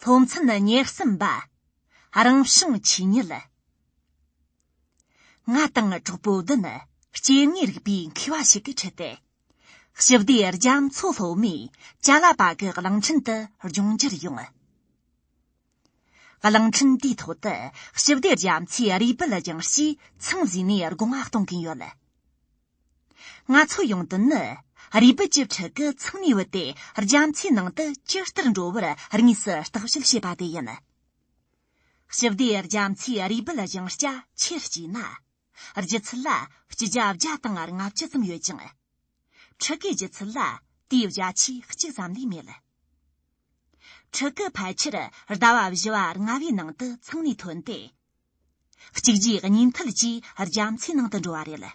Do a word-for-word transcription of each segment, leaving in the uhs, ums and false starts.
སློབ་ཚན་ཉེར་གསུམ་པ། རང་བྱུང་ཆོས་ཉིད། ང་དང་གྲོགས་པོ་བདུན་ནི་སྐྱེ་དངོས་རིག་པའི་མཁས་པ་ཞིག་གི་ཁྲིད་དེ། ཞི་བདེ་རྒྱ་མཚོ་སློབ་མའི་ཅ་ལག་པ་གི་གླིང་ཕྲན་དུ་ལྗོངས་རྒྱུར་ཡོང་། གླིང་ཕྲན་དེའི་ཐོག་ཏུ་ཞི་བདེ་རྒྱ་མཚོའི་རུས་སྦལ་སྦྱིན་སྲེག་ཚང་བཟོས་ནས་སྒོ་ང་གཏོང་གིན་ཡོད། ང་ཚོ་ཡོང་དོན་ནི། རུས་སྦལ་གྱི་ཕྲུ་གུ་ཚང་ནས་བུད་དེ་རྒྱ་མཚོའི་ནང་དུ་ཇི་ལྟར་འགྲོ་བར་དངོས་སུ་བརྟག་དཔྱད་བྱེད་པ་དེ་ཡིན། ཞི་བདེ་རྒྱ་མཚོའི་རུས་སྦལ་སྦྱིན་སྲེག་ཆེར་སྐྱེས་ན། ལྗིད་ཚད་ལ་བརྒྱ་ཆ་བརྒྱ་དང་ལྔ་བཅུ་ཙམ་ཡོད་ཅིང་། ཕྲུ་གུའི་ལྗིད་ཚད་ལ་དེའི་བརྒྱ་ཆའི་གཅིག་ཙམ་ལས་མེད། ཕྲུ་གུ་ཕལ་ཆེར་ཟླ་བ་བཞི་བ་ལྔ་བའི་ནང་དུ་ཚང་ནས་ཐོན་ཏེ། གཅིག་རྗེས་གཉིས་མཐུད་ཀྱིས་རྒྱ་མཚོའི་ནང་དུ་འགྲོ་བ་རེད།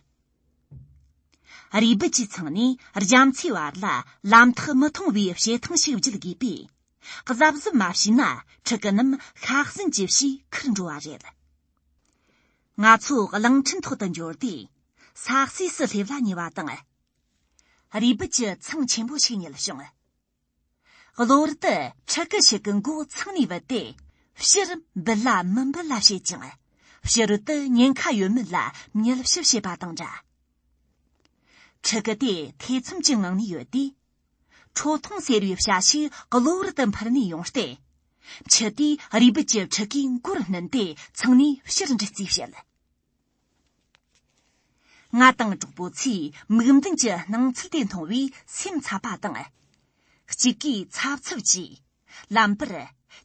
རུས་སྦལ་གྱིས་ཚང་ནས་རྒྱ་མཚོའི་བར་ལ་ལམ་ཐག་མི་མཐོང་བའི་བྱེ་ཐང་ཞིག་བརྒྱུད་དགོས་པས། གཟབ་གཟབ་མ་བྱས་ན་ཕྲུ་གུ་རྣམས་ཤ་ཟན་གྱི་ཕྱིར་ཁུར་འགྲོ་བ་རེད། ང་ཚོ་གླིང་ཕྲན་ཐོག་ཏུ་འབྱོར་དུས་ས་གསེས་སུ་སླེབས་ལ་ཉེ་བ་དང་། རུས་སྦལ་གྱི་ཚང་ཆེན་པོ་ཞིག་རྙེད་བྱུང་། གློ་བུར་དུ་ཕྲུ་གུ་ཞིག་གི་མགོ་ཚང་ནས་བུད་དེ། ཕྱིར་འབུད་ལ་མི་འབུད་ལ་བྱེད་ཅིང་། ཕྱི་རོལ་དུ་ཉེན་ཁ་ཡོད་མེད་ལ་མྱུལ་ཞིབ་བྱེད་པ་དང་འདྲ། ཕྲུ་གུ་དེ་ཐེ་ཚོམ་གྱི་ངང་ནས་ཡོད་དུས། ཁྲོ་ཐུང་ཟེར་བའི་བྱ་ཞིག་གློ་བུར་དུ་འཕུར་ནས་ཡོང་སྟེ། མཆུ་དེས་རུས་སྦལ་གྱི་ཕྲུ་གུའི་མགོར་བསྣུན་ཏེ་ཚང་ནས་ཕྱིར་འབྲི་རྩིས་བྱེད། ང་དང་གྲོགས་པོ་ཚོས་མིག་མདུན་གྱི་སྣང་ཚུལ་དེ་མཐོང་བས་སེམས་འཚབ་པ་དང་། གཅིག་གིས་འཚབ་འཚུབ་ཀྱིས། ལམ་བར་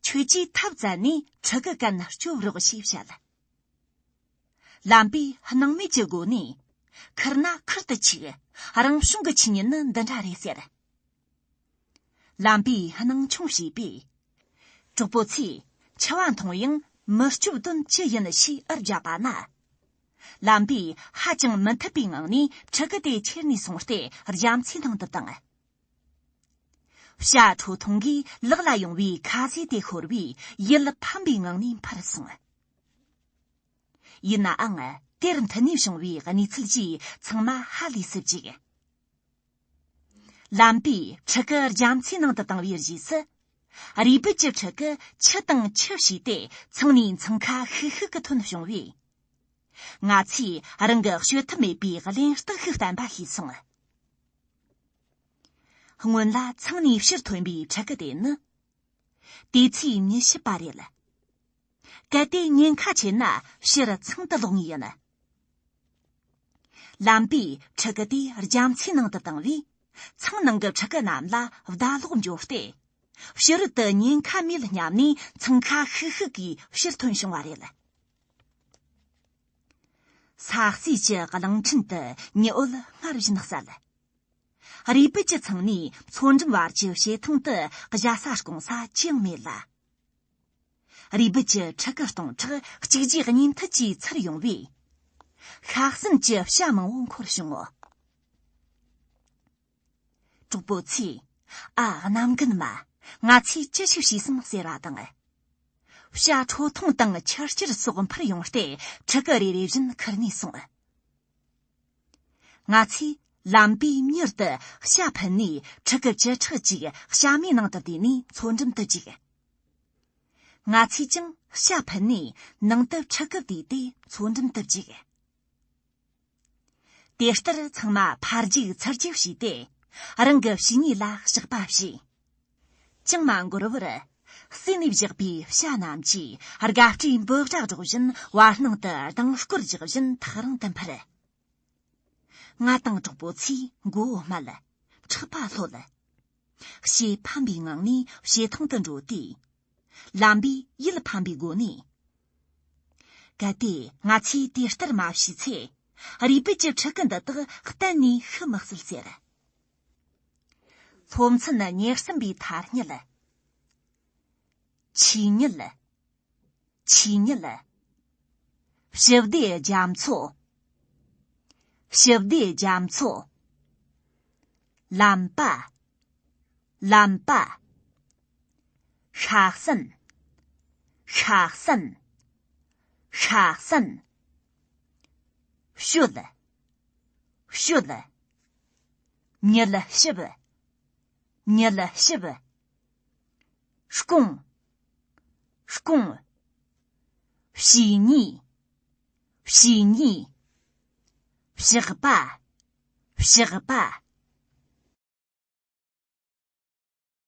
ཁྱོད་ཀྱིས་ཐབས་བཙལ་ནས་ཕྲུ་གུ་གན་སྐྱོབ་རོགས་ཞེས་བཤད། ལམ་བུས་སྣང་མེད་ཀྱི་སྒོ་ནས། ཁུར་ན་ཁུར་དུ་ཆུག་རང་བྱུང་གི་ཆོས་ཉིད་ནི་འདི་འདྲ་རེད་ཟེར། ལམ་བུས་སྣང་ཆུང་བྱས་པས། གྲོགས་པོ་ཚོས་འཆི་བ་མཐོང་ཡང་མི་སྐྱོབ་དོན་ཅི་ཡིན་ཞེས་འུར་བརྒྱབ་པ་ན། ལམ་བུས་ཧ་ཅང་མི་འཐད་པའི་ངང་ནས་ཕྲུ་གུ་དེ་ཁྱེར་ནས་སོང་སྟེ་རྒྱ་མཚོའི་ནང་དུ་བཏང་། བྱ་ཁྲོ་ཐུང་གིས་ལག་ལ་ཡོང་བའི་ཁ་ཟས་དེ་ཤོར་བས་ཡིད་ཕམ་པའི་ངང་ནས་འཕུར་སོང་། ཡིན་ནའང་དེར་མཐུད་ནས་བྱུང་བའི་གནས་ཚུལ་གྱིས་ཚང་མ་ཧ་ལས་སུ་བཅུག་ལམ་བུས་ཕྲུ་གུ་རྒྱ་མཚོའི་ནང་དུ་བཏང་བའི་རྗེས་སུ། རུས་སྦལ་གྱི་ཕྲུ་གུ་ཆུ་དང་ཆུ་བྱས་ཏེ་ཚང་ནས་འཚང་ཁ་ཤིག་ཤིག་གིས་ཐོན་བྱུང་བས། ང་ཚོས་རང་གི་བཤད་ཐབས་མེད་པའི་གླེན་རྟགས་ཤིག་བསྟན་པ་ཤེས་སོང་། སྔོན་ལ་ཚང་ནས་ཕྱིར་ཐོན་པའི་ཕྲུ་གུ་དེ་ནི། དེ་ཚོའི་མྱི་ཤི་བ་རེད། གལ་ཏེ་ཉེན་ཁ་ཆེ་ན་ཕྱིར་ཚང་དུ་ལོག་ངེས་ཡིན། ལམ་བུས་ཕྲུ་གུ་དེ་རྒྱ་མཚོའི་ནང་དུ་བཏང་བས། ཚང་ནང་གི་ཕྲུ་གུ་རྣམས་ལ་བརྡ་ལོག་འབྱོར་ཏེ། ཕྱི་རོལ་དུ་ཉེན་ཁ་མེད་སྙམ་ནས་འཚང་ཁ་ཤིག་ཤིག་གིས་ཕྱིར་ཐོན་བྱུང་བ་རེད། ས་གསེས་ཀྱི་གླིང་ཕྲན་དུ་ཉི་འོད་སྔར་བཞིན་གསལ། རུས་སྦལ་གྱི་ཚང་ནས་མཚོ་འགྲམ་བར་གྱི་བྱེ་ཐང་དུ་བཞའ་ས་སྐུང་ས་ཅི་ཡང་མེད་ལ། རུས་སྦལ་གྱི་ཕྲུ་གུ་སྟོང་ཕྲག་གཅིག་རྗེས་གཉིས་མཐུད་ཀྱིས་ཚུར་ཡོང་བས། ཤ་ཟན་གྱི་བྱ་མང་བོ་འཁོར་བྱུང་ངོ་། གྲོགས་པོ་ཚོས། ཨ། གནམ་རྒན་མ། ང་ཚོས་ཅི་ཞིག་བྱས་སམ་ཟེར་བ་དང་། བྱ་ཁྲོ་ཐུང་དང་ཆུ་སྐྱར་སོགས་འཕུར་ཡོང་སྟེ་ཕྲུ་གུ་རེ་རེ་བཞིན་ཁུར་ནས་སོང་། ང་ཚོས་ལམ་བུའི་མྱུར་དུ་བྱ་ཕུད་ནས་ཕྲུ་གུ་བཅུ་ཕྲག་གཅིག་བྱ་མའི་ནང་དུ་བསྡུས་ནས་མཚོ་འགྲམ་དུ་བཅུག་ང་ཚོས་ཀྱང་བྱ་ཕུད་ནས་ནང་དུ་ཕྲུ་གུ་བསྡུས་ཏེ་མཚོ་འགྲམ་དུ་བཅུག་དེ་ལྟར་ཚང་མ་ཕར་རྒྱུག་ཚུར་རྒྱུག་བྱས་ཏེ། རང་གི་བྱས་ཉེས་ལ་བཤགས་པ་བྱས། ཅང་མ་འགོར་བར། བསད་ནས་བཞག་པའི་བྱ་རྣམས་ཀྱིས་དགའ་སྤྲོའི་འབོད་སྒྲ་སྒྲོག་བཞིན། བར་སྣང་དུ་ལྡིང་སྐོར་རྒྱག་བཞིན་ཐག་རིང་དུ་འཕུར། ང་དང་གྲོགས་པོ་ཚོས་མགོ་བོ་སྨད། ཕྲག་པ་ལྷོད། ཞེ་ཕམ་པའི་ངང་ནས་བྱེ་ཐང་དུ་འགྲོ་དུས། ལམ་བུས་ཡིད་ཕམ་པའི་སྒོ་ནས། གལ་ཏེ་ང་ཚོས་དེ་ལྟར་མ་བྱས་ཚེ། རུས་སྦལ་གྱི་ཕྲུ་གུ་འདི་དག་གཏན་ནས་ཤི་མི་སྲིད་ཟེར། སློབ་ཚན་ཉེར་གསུམ་པའི་ཐ་སྙད། ཆོས་ཉིད། ཆོས་ཉིད། ཞི་བདེ་རྒྱ་མཚོ། ཞི་བདེ་རྒྱ་མཚོ། ལམ་པ། ལམ་པ། ཤ་ཟན། ཤ་ཟན། ཤ་ཟན། ཤོད། ཤོད། མྱུལ་ཞིབ། མྱུལ་ཞིབ། སྐུང་། རྐང་། བྱས་ཉེས། བྱས་ཉེས། བཤགས་པ། བཤགས་པ།